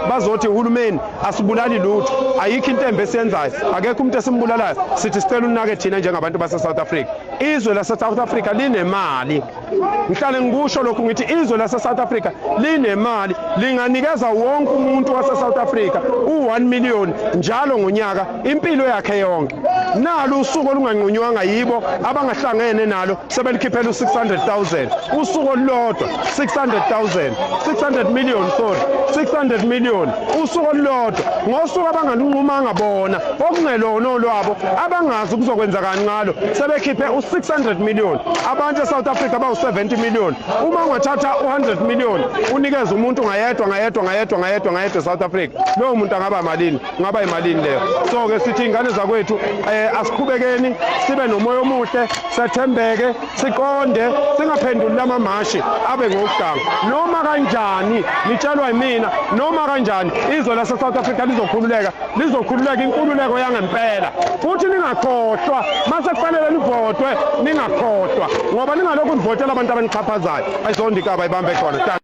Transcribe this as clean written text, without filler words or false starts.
Bazothi, "Uhulumeni, asibulali lutho, ayikho into embi esiyenzayo, akekho umuntu esimbulalayo. Sithi sicela unake thina njengabantu base-South Africa." Izwe lase-South Africa linemali. Ngihlale ngikusho lokhu, ngithi izwe lase-South Africa linemali, linganikeza wonke umuntu wase-South Africa u-1 million njalo ngonyaka impilo yakhe yonke. Nalo usuku olunganqunywanga yibo abangahlangene nalo, sebelikhiphela u-600,000, usuku olulodwa, 600,000, 600 million, sorry, 600 million, usuku olulodwa, ngosuku abangalunqumanga bona, okungelona olwabo, abangazi kuzokwenzakani ngalo, sebekhiphe u-600 million. Abantu e-South Africa bawu-70 million. Uma ungathatha u-100 million unikeze umuntu ngayedwa, ngayedwa, ngayedwa, ngayedwa, ngayedwa e-South Africa, lowo muntu angaba malini? Ngaba yimalini leyo? So-ke sithi, ingane zakwethu, asiqhubekeni sibe nomoya omuhle, sethembeke, siqonde, singaphenduli lamamashi abe ngokuganga. Noma kanjani, nitshelwa yimina, noma kanjani izwe lase-South Africa lizokhululeka, lizokhululeka inkululeko yangempela. Futhi ningakhohlwa, mase kufanele nivotwe, ningakhohlwa, ngoba ningalokhu nivotela abantu abanixhaphazayo. Ayizonda ikaba ibambe khona.